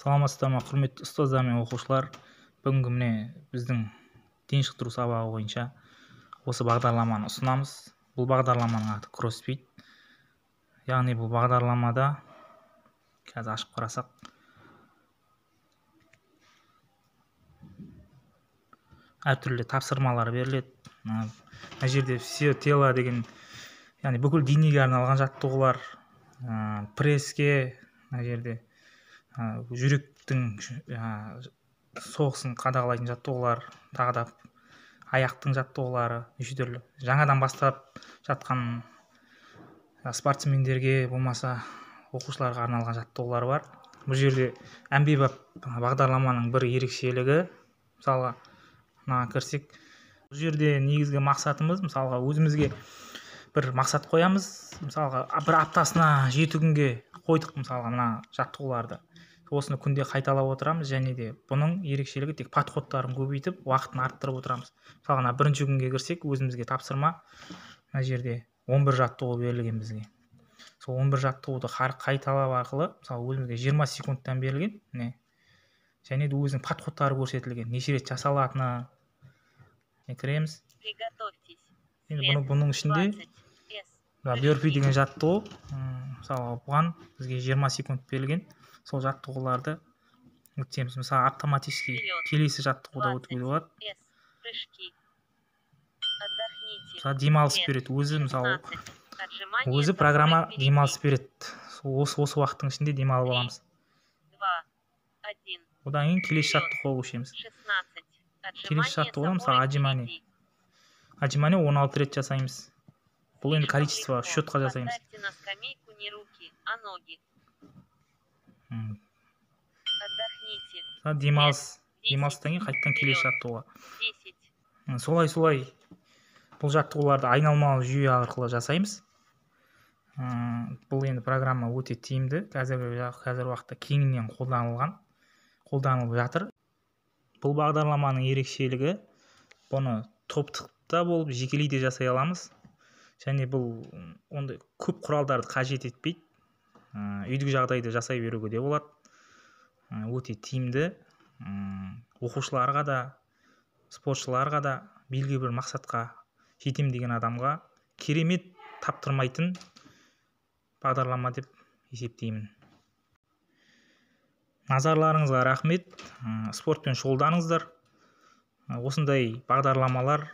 Саламатсыздар ма, құрметті ұстаздар мен оқушылар. Бүгінгі міне біздің дене шынықтыру сабағы бойынша осы бағдарламаны ұсынамыз. Бұл бағдарламаның аты CrossFit. Яғни бұл бағдарламада қазір ашып қарасақ, әртүрлі тапсырмалар беріледі. Мына жерде все тело деген, яғни бүкіл денеге арналған жаттығулар, пресске, мына жерде жүректің соғысын қадағалайтын жаттығулар, тағы да аяқтың жаттығулары, неше түрлі. Жаңадан бастап жатқан спортсмендерге болмаса оқушыларға арналған жаттығулар бар. Бұл жерде әмбебап бағдарламаның бір ерекшелігі, мысалға мына кірсек, бұл жерде негізгі мақсатымыз, мысалға өзімізге бір мақсат қоямыз, мысалға бір аптасына 7 күнге қойдық, мысалға мына жаттығуларды. Осыны күнде қайталап отырамыз, және де бұның ерекшелігі тек подходтарын көбейтіп, уақытын арттырып отырамыз. Мысалға мына бірінші күнге кірсек, өзімізге тапсырма мына жерде 11 жаттығу берілген бізге. Сол 11 жаттығуды қайталап арқылы, мысалы өзімізге 20 секундтан берілген, міне. Және де өзінің подходтары көрсетілген, неше рет жасалатыны. Міне кіреміз. Енді бұның ішінде бёрпи деген жаттығу, мысалы бұған бізге 20 секунд берілген. Сол жаттығуларды өтеміз. Мысалы автоматически келесі жаттығуда өтуге болады. Мысалы демалыс береді өзі, мысалы өзі программа демалыс береді. Осы уақыттың ішінде демалып аламыз. Одан кейін келесі жаттығуға көшеміз. Келесі жаттығуда мысалы отжимание. Отжимание 16 рет жасаймыз. Бұл енді количество счетқа жасаймыз. Демалыс, демалыстан кейін қайтадан келесі жаттығуға. Солай бұл жаттығуларды айналмалы жүйе арқылы жасаймыз. Бұл енді программа өте тиімді, қазіргі уақытта кеңінен қолданылып жатыр. Бұл бағдарламаның ерекшелігі, бұны топтықта болып жекелей де жасай аламыз. Және бұл ондай көп құралдарды қажет етпейді. Үйдегі жағдайды жасай беруге де болады. Өте тиімді. Оқушыларға да, спортшыларға да, белгілі бір мақсатқа жетем деген адамға керемет таптырмайтын бағдарлама деп есептеймін. Назарларыңызға рахмет. Спортпен шұғылданыңыздар. Осындай бағдарламалар